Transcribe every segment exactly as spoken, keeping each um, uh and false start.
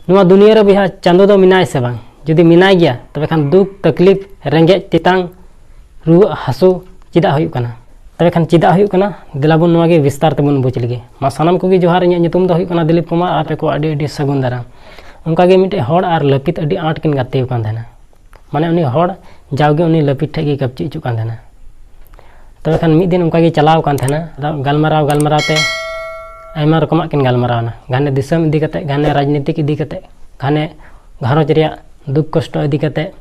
ᱱᱚᱣᱟ ᱫᱩᱱᱤᱭᱟᱹ ᱨᱮ ᱵᱚᱭᱦᱟ ᱪᱟᱸᱫᱚ ᱫᱚ ᱢᱮᱱᱟᱭ ᱥᱮ ᱵᱟᱝ? ᱡᱩᱫᱤ ᱢᱮᱱᱟᱭ ᱜᱮᱭᱟ, ᱛᱚᱵᱮ ᱠᱷᱟᱱ ᱫᱩᱠ, ᱛᱟᱠᱞᱤᱯ, ᱨᱮᱸᱜᱮᱡ, ᱛᱮᱛᱟᱝ, ᱨᱩᱣᱟᱹᱜ, ᱦᱟᱹᱥᱩ ᱪᱮᱫᱟᱜ ᱦᱩᱭᱩᱜ ᱠᱟᱱᱟ? ᱛᱚᱵᱮ ᱠᱷᱟᱱ ᱪᱮᱫᱟᱜ ᱦᱩᱭᱩᱜ ᱠᱟᱱᱟ? ᱫᱮᱞᱟ ᱵᱚᱱ ᱱᱚᱣᱟ ᱜᱮ ᱵᱤᱥᱛᱟᱨ ᱛᱮᱵᱚᱱ ᱵᱩᱡᱽ ᱞᱮᱜᱮ᱾ ᱢᱟ ᱥᱟᱱᱟᱢ ᱠᱚᱜᱮ ᱡᱚᱦᱟᱨ, ᱤᱧᱟᱹᱜ ᱧᱩᱛᱩᱢ ᱫᱚ ᱦᱩᱭᱩᱜ ᱠᱟᱱᱟ ᱫᱤᱞᱤᱯ ᱠᱩᱢᱟᱨ᱾ ᱟᱯᱮ ᱠᱚ ᱟᱹᱰᱤ ᱟᱹᱰᱤ ᱥᱟᱹᱜᱩᱱ ᱫᱟᱨᱟᱢ᱾ ᱚᱱᱠᱟ ᱜᱮ ᱢᱤᱫᱴᱮᱡ ᱦᱚᱲ ᱟᱨ ᱞᱟᱹᱯᱤᱛ ᱟᱹᱰᱤ ᱟᱸᱴ ᱠᱤᱱ ᱜᱟᱛᱮ ᱟᱠᱟᱱ ᱛᱟᱦᱮᱱᱟ᱾ ᱢᱟᱱᱮ ᱩᱱᱤ ᱦᱚᱲ ᱡᱟᱣᱜᱮ ᱩᱱᱤ ᱞᱟᱹᱯᱤᱛ ᱴᱷᱮᱡ ᱜᱮ ᱠᱟᱹᱯᱪᱤ ᱦᱚᱪᱚᱜ ᱠᱟᱱ ᱛᱟᱦᱮᱱᱟ᱾ ᱛᱚᱵᱮ ᱠᱷᱟᱱ ᱢᱤᱫ ᱫᱤᱱ ᱚᱱᱠᱟ ᱜᱮ ᱪᱟᱞᱟᱣ ᱟᱠᱟᱱ ᱛᱟᱦᱮᱱᱟ᱾ ᱟᱫᱚ ᱜᱟᱞᱢᱟᱨᱟᱣ ᱜᱟᱞᱢᱟᱨᱟᱣ ᱛᱮ ᱟᱭᱢᱟ ᱨᱚᱠᱚᱢᱟᱜ ᱠᱤᱱ ᱜᱟᱞᱢᱟᱨᱟᱣ ᱮᱱᱟ᱾ ᱜᱷᱟᱱᱮ ᱫᱤᱥᱚᱢ ᱤᱫᱤ ᱠᱟᱛᱮ, ᱜᱷᱟᱱᱮ ᱨᱟᱡᱽᱱᱤᱛᱤᱠ ᱤᱫᱤ ᱠᱟᱛᱮ, ᱜᱷᱟᱱᱮ ᱜᱷᱟᱨᱚᱸᱡᱽ ᱨᱮᱭᱟᱜ ᱫᱩᱠ ᱠᱚᱥᱴᱚ ᱤᱫᱤ ᱠᱟᱛᱮ᱾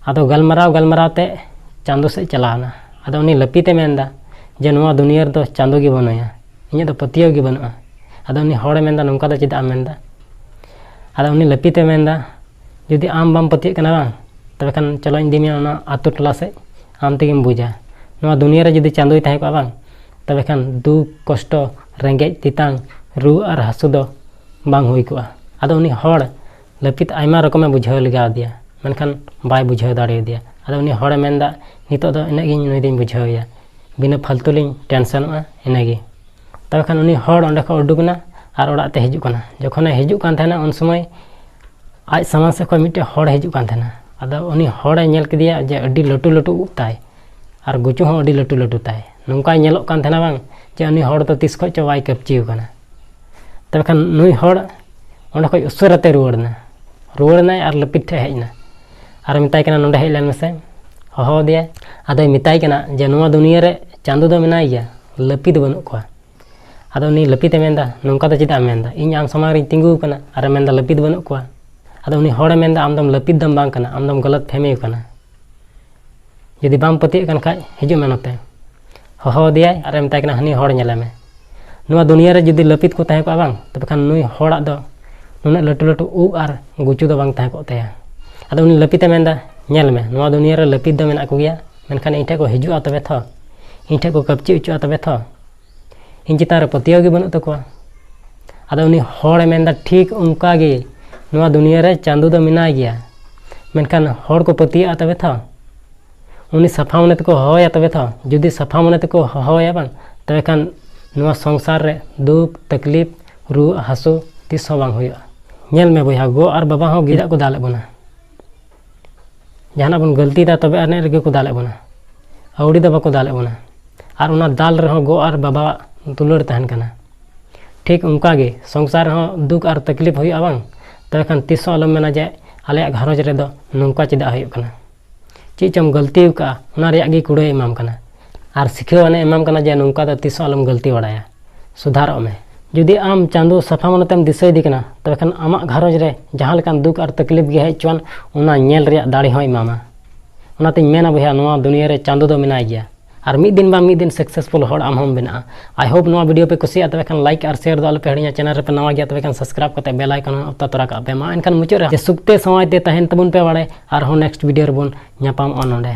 ᱟᱫᱚ ᱜᱟᱞᱢᱟᱨᱟᱣ ᱜᱟᱞᱢᱟᱨᱟᱣ ᱛᱮ ᱪᱟᱸᱫᱚ ᱥᱮᱫ ᱪᱟᱞᱟᱣ ᱮᱱᱟ᱾ ᱟᱫᱚ ᱩᱱᱤ ᱞᱟᱹᱯᱤᱛ ᱮ ᱢᱮᱱᱫᱟ ᱡᱮ, "ᱱᱚᱣᱟ ᱫᱩᱱᱤᱭᱟᱹ ᱨᱮᱫᱚ ᱪᱟᱸᱫᱚ ᱜᱮ ᱵᱟᱹᱱᱩᱭᱟ, ᱤᱧᱟᱹᱜ ᱫᱚ ᱯᱟᱹᱛᱭᱟᱹᱣ ᱜᱮ ᱵᱟᱹᱱᱩᱜᱼᱟ᱾" ᱟᱫᱚ ᱩᱱᱤ ᱦᱚᱲᱮ ᱢᱮᱱᱫᱟ, "ᱱᱚᱝᱠᱟ ᱫᱚ ᱪᱮᱫᱟᱜ ᱮᱢ ᱢᱮᱱᱫᱟ?" ᱟᱫᱚ ᱩᱱᱤ ᱞᱟᱹᱯᱤᱛ ᱮ ᱢᱮᱱᱫᱟ, "ᱡᱩᱫᱤ ᱟᱢ ᱵᱟᱢ ᱯᱟᱹᱛᱭᱟᱹᱜ ᱠᱟᱱᱟ ᱵᱟᱝ, ᱛᱚᱵᱮ ᱠᱷᱟᱱ ᱪᱚᱞᱚᱧ ᱤᱫᱤ ᱢᱮᱭᱟ ᱚᱱᱟ ᱟᱛᱳ ᱴᱚᱞᱟ ᱥᱮᱫ, ᱟᱢ ᱛᱮᱜᱮᱢ ᱵᱩᱡᱟ᱾ ᱱᱚᱣᱟ ᱫᱩᱱᱤᱭᱟᱹ ᱨᱮ ᱡᱩᱫᱤ ᱪᱟᱸᱫᱚᱭ ᱛᱟᱦᱮᱸ ᱠᱚᱜᱼᱟ ᱵᱟᱝ, ᱛᱚᱵᱮ ᱠᱷᱟᱱ ᱫᱩᱠ, ᱠᱚᱥᱴᱚ, ᱨᱮᱸᱜᱮᱡ, ᱛᱮᱛᱟᱝ, ᱨᱩᱣᱟᱹ ᱟᱨ ᱦᱟᱹᱥᱩ ᱫᱚ ᱵᱟᱝ ᱦᱩᱭ ᱠᱚᱜᱼᱟ᱾" ᱟᱫᱚ ᱩᱱᱤ ᱦᱚᱲ ᱞᱟᱹᱯᱤᱛ ᱟᱭᱢᱟ ᱨᱚᱠᱚᱢᱮ ᱵᱩᱡᱷᱟᱹᱣ ᱞᱮᱜᱟᱣ ᱟᱫᱮᱭᱟ, ᱢᱮᱱᱠᱷᱟᱱ ᱵᱟᱭ ᱵᱩᱡᱷᱟᱹᱣ ᱫᱟᱲᱮᱭᱟᱫᱮᱭᱟ᱾ ᱟᱫᱚ ᱩᱱᱤ ᱦᱚᱲᱮ ᱢᱮᱱᱫᱟ, "ᱱᱤᱛᱚᱜ ᱫᱚ ᱤᱱᱟᱹᱜ ᱜᱤᱧ ᱱᱩᱭ ᱫᱚᱧ ᱵᱩᱡᱷᱟᱹᱣ ᱮᱭᱟ, ᱵᱤᱱᱟᱹ ᱯᱷᱟᱞᱛᱩ ᱞᱤᱧ ᱴᱮᱱᱥᱚᱱᱚᱜᱼᱟ ᱤᱱᱟᱹᱜᱮ᱾" ᱛᱚᱵᱮ ᱠᱷᱟᱱ ᱩᱱᱤ ᱦᱚᱲ ᱚᱸᱰᱮ ᱠᱷᱚᱱ ᱩᱰᱩᱠ ᱮᱱᱟ ᱟᱨ ᱚᱲᱟᱜ ᱛᱮ ᱦᱤᱡᱩᱜ ᱠᱟᱱᱟ᱾ ᱡᱚᱠᱷᱚᱱᱮ ᱦᱤᱡᱩᱜ ᱠᱟᱱ ᱛᱟᱦᱮᱱᱟ, ᱩᱱ ᱥᱚᱢᱚᱭ ᱟᱡ ᱥᱟᱢᱟᱝ ᱥᱮᱫ ᱠᱷᱚᱱ ᱢᱤᱫᱴᱮᱱ ᱦᱚᱲ ᱦᱤᱡᱩᱜ ᱠᱟᱱ ᱛᱟᱦᱮᱱᱟ᱾ ᱟᱫᱚ ᱩᱱᱤ ᱦᱚᱲᱮ ᱧᱮᱞ ᱠᱮᱫᱮᱭᱟ ᱡᱮ ᱟᱹᱰᱤ ᱞᱟᱹᱴᱩ ᱞᱟᱹᱴᱩ ᱩᱵ ᱛᱟᱭ ᱟᱨ ᱜᱩᱪᱩ ᱦᱚᱸ ᱟᱹᱰᱤ ᱞᱟᱹᱴᱩ ᱞᱟᱹᱴᱩ ᱛᱟᱭ᱾ ᱱᱚᱝᱠᱟᱭ ᱧᱮᱞᱚᱜ ᱠᱟᱱ ᱛᱟᱦᱮᱱᱟ ᱵᱟᱝ, ᱡᱮ ᱩᱱᱤ ᱦᱚᱲ ᱫᱚ ᱛᱤᱥ ᱠᱷᱚᱱ ᱪᱚ ᱵᱟᱭ ᱠᱟᱹᱯᱪᱤ ᱟᱠᱟᱱᱟ᱾ ᱛᱚᱵᱮ ᱠᱷᱟᱱ ᱱᱩᱭ ᱦᱚᱲ ᱚᱸᱰᱮ ᱠᱷᱚᱱ ᱩᱥᱟᱹᱨᱟᱛᱮ ᱨᱩᱣᱟᱹᱲ ᱮᱱᱟ᱾ ᱨᱩᱣᱟᱹᱲ ᱮᱱᱟᱭ ᱟᱨ ᱞᱟᱹᱯᱤᱛ ᱴᱷᱮᱱ ᱦᱮᱡ ᱮᱱᱟ᱾ ᱟᱨ ᱢᱮᱛᱟᱭ ᱠᱟᱱᱟ, "ᱱᱚᱸᱰᱮ ᱦᱮᱡ ᱞᱮᱱ ᱢᱮᱥᱮ᱾" ᱦᱚᱦᱚ ᱟᱫᱮᱭᱟᱭ᱾ ᱟᱫᱚᱭ ᱢᱮᱛᱟᱭ ᱠᱟᱱᱟ ᱡᱮ, "ᱱᱚᱣᱟ ᱫᱩᱱᱤᱭᱟᱹ ᱨᱮ ᱪᱟᱸᱫᱚ ᱫᱚ ᱢᱮᱱᱟᱭ ᱜᱮᱭᱟ, ᱞᱟᱹᱯᱤᱛ ᱵᱟᱹᱱᱩᱜ ᱠᱚᱣᱟ᱾" ᱟᱫᱚ ᱩᱱᱤ ᱞᱟᱹᱯᱤᱛ ᱮ ᱢᱮᱱᱫᱟ, "ᱱᱚᱝᱠᱟ ᱫᱚ ᱪᱮᱫᱟᱜ ᱮᱢ ᱢᱮᱱᱫᱟ? ᱤᱧ ᱟᱢ ᱥᱟᱢᱟᱝ ᱨᱤᱧ ᱛᱤᱸᱜᱩ ᱟᱠᱟᱱᱟ ᱟᱨᱮᱢ ᱢᱮᱱᱫᱟ ᱞᱟᱹᱯᱤᱛ ᱵᱟᱹᱱᱩᱜ ᱠᱚᱣᱟ?" ᱟᱫᱚ ᱩᱱᱤ ᱦᱚᱲᱮ ᱢᱮᱱᱫᱟ, "ᱟᱢ ᱫᱚᱢ ᱞᱟᱹᱯᱤᱛ ᱫᱚᱢ ᱵᱟᱝ ᱠᱟᱱᱟ, ᱟᱢ ᱫᱚᱢ ᱜᱟᱞᱟᱛ ᱯᱷᱮᱦᱢᱤ ᱠᱟᱱᱟ᱾ ᱡᱩᱫᱤ ᱵᱟᱢ ᱯᱟᱹᱛᱭᱟᱹᱜ ᱠᱟᱱ ᱠᱷᱟᱡ, ᱦᱤᱡᱩᱜ ᱢᱮ ᱱᱚᱛᱮ᱾" ᱦᱚᱦᱚ ᱟᱫᱮᱭᱟᱭ ᱟᱨᱮ ᱢᱮᱛᱟᱭ ᱠᱟᱱᱟ, "ᱦᱟᱹᱱᱤ ᱦᱚᱲ ᱧᱮᱞᱮ ᱢᱮ᱾ ᱱᱚᱣᱟ ᱫᱩᱱᱤᱭᱟᱹ ᱨᱮ ᱡᱩᱫᱤ ᱞᱟᱹᱯᱤᱛ ᱠᱚ ᱛᱟᱦᱮᱸ ᱠᱚᱜᱼᱟ ᱵᱟᱝ, ᱛᱚᱵᱮ ᱠᱷᱟᱱ ᱱᱩᱭ ᱦᱚᱲᱟᱜ ᱫᱚ ᱱᱩᱱᱟᱹᱜ ᱞᱟᱹᱴᱩ ᱞᱟᱹᱴᱩ ᱩᱵ ᱟᱨ ᱜᱩᱪᱩ ᱫᱚ ᱵᱟᱝ ᱛᱟᱦᱮᱸ ᱠᱚᱜ ᱛᱟᱭᱟ᱾" ᱟᱫᱚ ᱩᱱᱤ ᱞᱟᱹᱯᱤᱛ ᱮ ᱢᱮᱱᱫᱟ, "ᱧᱮᱞ ᱢᱮ, ᱱᱚᱣᱟ ᱫᱩᱱᱤᱭᱟᱹ ᱨᱮ ᱞᱟᱹᱯᱤᱛ ᱫᱚ ᱢᱮᱱᱟᱜ ᱠᱚᱜᱮᱭᱟ, ᱢᱮᱱᱠᱷᱟᱱ ᱤᱧ ᱴᱷᱮᱱ ᱠᱚ ᱦᱤᱡᱩᱜᱼᱟ ᱛᱚᱵᱮ ᱛᱷᱚ, ᱤᱧ ᱴᱷᱮᱱ ᱠᱚ ᱠᱟᱹᱯᱪᱤ ᱦᱚᱪᱚᱜᱼᱟ ᱛᱚᱵᱮ ᱛᱷᱚ, ᱤᱧ ᱪᱮᱛᱟᱱ ᱨᱮ ᱯᱟᱹᱛᱭᱟᱹᱣ ᱜᱮ ᱵᱟᱹᱱᱩᱜ ᱛᱟᱠᱚᱣᱟ᱾" ᱟᱫᱚ ᱩᱱᱤ ᱦᱚᱲᱮ ᱢᱮᱱᱫᱟ, "ᱴᱷᱤᱠ ᱚᱱᱠᱟ ᱜᱮ ᱱᱚᱣᱟ ᱫᱩᱱᱤᱭᱟᱹ ᱨᱮ ᱪᱟᱸᱫᱚ ᱫᱚ ᱢᱮᱱᱟᱭ ᱜᱮᱭᱟ, ᱢᱮᱱᱠᱷᱟᱱ ᱦᱚᱲ ᱠᱚ ᱯᱟᱹᱛᱭᱟᱹᱜᱼᱟ ᱛᱚᱵᱮ ᱛᱷᱚ, ᱩᱱᱤ ᱥᱟᱯᱷᱟ ᱢᱚᱱᱮ ᱛᱮᱠᱚ ᱦᱚᱦᱚᱭᱟ ᱛᱚᱵᱮ ᱛᱷᱚ, ᱡᱩᱫᱤ ᱥᱟᱯᱷᱟ ᱢᱚᱱᱮ ᱛᱮᱠᱚ ᱦᱚᱦᱚᱭᱟ ᱵᱟᱝ, ᱛᱚᱵᱮ ᱠᱷᱟᱱ ᱱᱚᱣᱟ ᱥᱚᱝᱥᱟᱨ ᱨᱮ ᱫᱩᱠ, ᱛᱟᱠᱞᱤᱯ, ᱨᱩᱣᱟᱹ ᱦᱟᱹᱥᱩ ᱛᱤᱥ ᱦᱚᱸ ᱵᱟᱝ ᱦᱩᱭᱩᱜᱼᱟ᱾ ᱧᱮᱞ ᱢᱮ ᱵᱚᱭᱦᱟ, ᱜᱚ ᱟᱨ ᱵᱟᱵᱟ ᱦᱚᱸ ᱜᱤᱫᱽᱨᱟᱹ ᱠᱚ ᱫᱟᱞᱮᱫ ᱵᱚᱱᱟ᱾ ᱡᱟᱦᱟᱱᱟᱜ ᱵᱚᱱ ᱜᱟᱹᱞᱛᱤᱭᱮᱫᱟ, ᱛᱚᱵᱮ ᱟᱹᱱᱤᱡ ᱨᱮᱜᱮ ᱠᱚ ᱫᱟᱞᱮᱫ ᱵᱚᱱᱟ, ᱟᱹᱣᱲᱤ ᱫᱚ ᱵᱟᱠᱚ ᱫᱟᱞᱮᱫ ᱵᱚᱱᱟ᱾ ᱟᱨ ᱚᱱᱟ ᱫᱟᱞ ᱨᱮᱦᱚᱸ ᱜᱚ ᱟᱨ ᱵᱟᱵᱟᱣᱟᱜ ᱫᱩᱞᱟᱹᱲ ᱛᱟᱦᱮᱱ ᱠᱟᱱᱟ᱾ ᱴᱷᱤᱠ ᱚᱱᱠᱟ ᱜᱮ ᱥᱚᱝᱥᱟᱨ ᱨᱮᱦᱚᱸ ᱫᱩᱠ ᱟᱨ ᱛᱟᱠᱞᱤᱯ ᱦᱩᱭᱩᱜᱼᱟ ᱵᱟᱝ? ᱛᱚᱵᱮ ᱠᱷᱟᱱ ᱛᱤᱥ ᱦᱚᱸ ᱟᱞᱚᱢ ᱢᱮᱱᱟ ᱡᱮ ᱟᱞᱮᱭᱟᱜ ᱜᱷᱟᱨᱚᱸᱡᱽ ᱨᱮᱫᱚ ᱱᱚᱝᱠᱟ ᱪᱮᱫᱟᱜ ᱦᱩᱭᱩᱜ ᱠᱟᱱᱟ, ᱪᱮᱫ ᱪᱚᱢ ᱜᱟᱹᱞᱛᱤ ᱟᱠᱟᱫᱼᱟ, ᱚᱱᱟ ᱨᱮᱭᱟᱜ ᱜᱮ ᱠᱩᱲᱟᱹᱭ ᱮᱢᱟᱢ ᱠᱟᱱᱟ᱾ ᱟᱨ ᱥᱤᱠᱷᱟᱹᱣ ᱟᱱᱮ ᱮᱢᱟᱢ ᱠᱟᱱᱟ ᱡᱮ ᱱᱚᱝᱠᱟ ᱫᱚ ᱛᱤᱥ ᱦᱚᱸ ᱟᱞᱚᱢ ᱜᱟᱹᱞᱛᱤ ᱵᱟᱲᱟᱭᱟ, ᱥᱩᱫᱷᱟᱨᱚᱜ ᱢᱮ᱾ ᱡᱩᱫᱤ ᱟᱢ ᱪᱟᱸᱫᱚ ᱥᱟᱯᱷᱟ ᱢᱚᱱᱮᱛᱮᱢ ᱫᱤᱥᱟᱹᱭᱮᱫᱮ ᱠᱟᱱᱟ, ᱛᱚᱵᱮ ᱠᱷᱟᱱ ᱟᱢᱟᱜ ᱜᱷᱟᱨᱚᱸᱡᱽ ᱨᱮ ᱡᱟᱦᱟᱸ ᱞᱮᱠᱟᱱ ᱫᱩᱠ ᱟᱨ ᱛᱟᱠᱞᱤᱯ ᱜᱮ ᱦᱮᱡ ᱦᱚᱪᱚᱣᱟᱱ, ᱚᱱᱟ ᱧᱮᱞ ᱨᱮᱭᱟᱜ ᱫᱟᱲᱮ ᱦᱚᱸᱭ ᱮᱢᱟᱢᱟ᱾ ᱚᱱᱟᱛᱤᱧ ᱢᱮᱱᱟ ᱵᱚᱭᱦᱟ, ᱱᱚᱣᱟ ᱫᱩᱱᱤᱭᱟᱹ ᱨᱮ ᱪᱟᱸᱫᱚ ᱫᱚ ᱢᱮᱱᱟᱭ ᱜᱮᱭᱟ᱾ ᱟᱨ ᱢᱤᱫ ᱫᱤᱱ ᱵᱟᱝ ᱢᱤᱫ ᱫᱤᱱ successful ᱦᱚᱲ ᱟᱢ ᱦᱚᱸᱢ ᱵᱮᱱᱟᱜᱼᱟ᱾ I hope ᱱᱚᱣᱟ video ᱯᱮ ᱠᱩᱥᱤᱭᱟᱜᱼᱟ, ᱛᱚᱵᱮ ᱠᱷᱟᱱ like ᱟᱨ share ᱫᱚ ᱟᱞᱚᱯᱮ ᱦᱤᱲᱤᱧᱟ᱾ Channel ᱨᱮᱯᱮ ᱱᱟᱣᱟ ᱜᱮᱭᱟ, ᱛᱚᱵᱮ ᱠᱷᱟᱱ subscribe ᱠᱟᱛᱮ bell icon ᱦᱚᱸ ᱚᱛᱟ ᱛᱚᱨᱟ ᱠᱟᱜ ᱯᱮ᱾ ᱢᱟ ᱮᱱᱠᱷᱟᱱ ᱢᱩᱪᱟᱹᱫ ᱨᱮ ᱡᱮ ᱥᱩᱠᱛᱮ ᱥᱟᱶᱟᱭ ᱛᱮ ᱛᱟᱦᱮᱱ ᱛᱟᱵᱚᱱ ᱯᱮ ᱵᱟᱲᱮ, ᱟᱨᱦᱚᱸ next video ᱨᱮᱵᱚᱱ ᱧᱟᱯᱟᱢᱚᱜᱼᱟ ᱱᱚᱰᱮ᱾